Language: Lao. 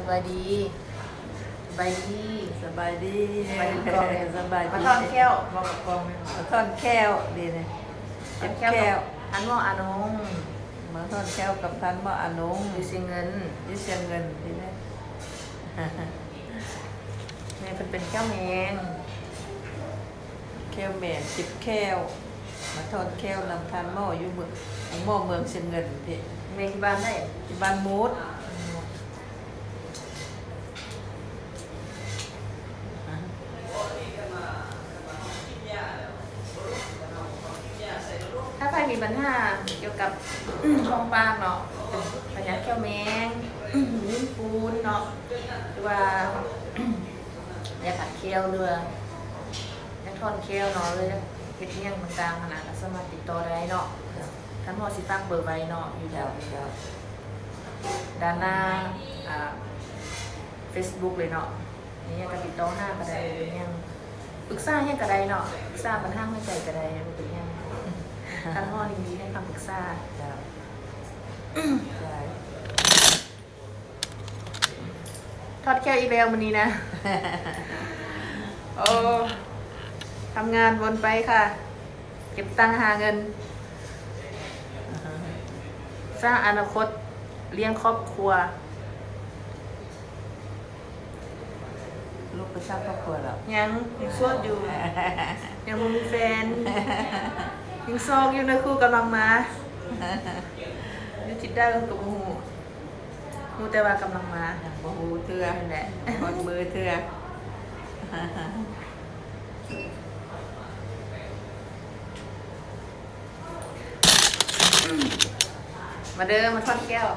ສະບາຍດີ ສະບາຍດີ ສະບາຍດີ ສະບາຍດີ ສະບາຍດີ ມາຖອນແຂ້ວ ເວົ້າກັບກ້ອງແມ່ນ ມາຖອນແຂ້ວ ດີເດ ຖອນແຂ້ວ ເຈັບແຂ້ວ ທ່ານໝໍອານົງ ມາຖອນແຂ້ວກັບທ່ານໝໍອານົງ ຢູ່ຊຽງເງິນ ຢູ່ຊຽງເງິນ ດີເດ ແມ່ເພິ່ນເປັນແຂ້ວແມງ ແຂ້ວແມງ ເຈັບແຂ້ວ ມາຖອນແຂ້ວນຳທ່ານໝໍຢູ່ເມືອງ ໝໍເມືອງຊຽງເງິນພີ້ ແມ່ຢູ່ບ້ານໃດ? ຢູ່ບ້ານມູດ ຖ້າໃຜມີບັນຫາກ່ຽວກັບ ຂອງປາກເນາະ ເປັນພະຍາດແຂ້ວແມງ ມີປູນເນາະ ຫຼືວ່າ ຢາກຂັດແຂ້ວ ຫຼືວ່າ ຢາກຖອນແຂ້ວເນາະ ຫຼືຢາກເຮັດອີ່ຫຍັງຕ່າງໆຫັ້ນນະ ກໍສາມາດຕິດຕໍ່ໄດ້ເນາະ ທ່ານໝໍຊິຝາກເບີໄວ້ເນາະ ຢູ່ ເຈົ້າ ເຈົ້າ ດ້ານໜ້າ ອ່າ ເຟສບຸກເລີຍເນາະ ມີຫຍັງກໍຕິດຕໍ່ຫາກໍໄດ້ ບໍ່ເປັນຫຍັງ ປຶກສາຫຍັງກໍໄດ້ເນາະ ປຶກສາບັນຫາຫົວໃຈກໍໄດ້ ບໍ່ເປັນຫຍັງ ທ່ານໝໍຍິນດີໃຫ້ຄຳປຶກສາ ເຈົ້າ ເຈົ້າ. ຖອດແຂ້ວອີກແລ້ວມື້ນີ້ນະ ໂອ້ ທຳງານວົນໄປຄ່ະ ເກັບຕັງຫາເງິນ ສ້າງອະນາຄົດ ລ້ຽງຄອບຄົວ ລູກໄປສ້າງຄອບຄົວແລ້ວ ຍັງ ຍັງໂສດຢູ່ ຍັງບໍ່ມີແຟນ ຍັງຊອກຢູ່ ເນື້ອຄູ່ກຳລັງມາ ຢູ່ທີ່ໃດກໍບໍ່ຮູ້ ຮູ້ແຕ່ວ່າກຳລັງມາ ຍັງບໍ່ຮູ້ເທື່ອ ນັ້ນແຫຼະ ຮອດມື້ເທື່ອ ມາເດີ ມາຖອນແກ້ວ.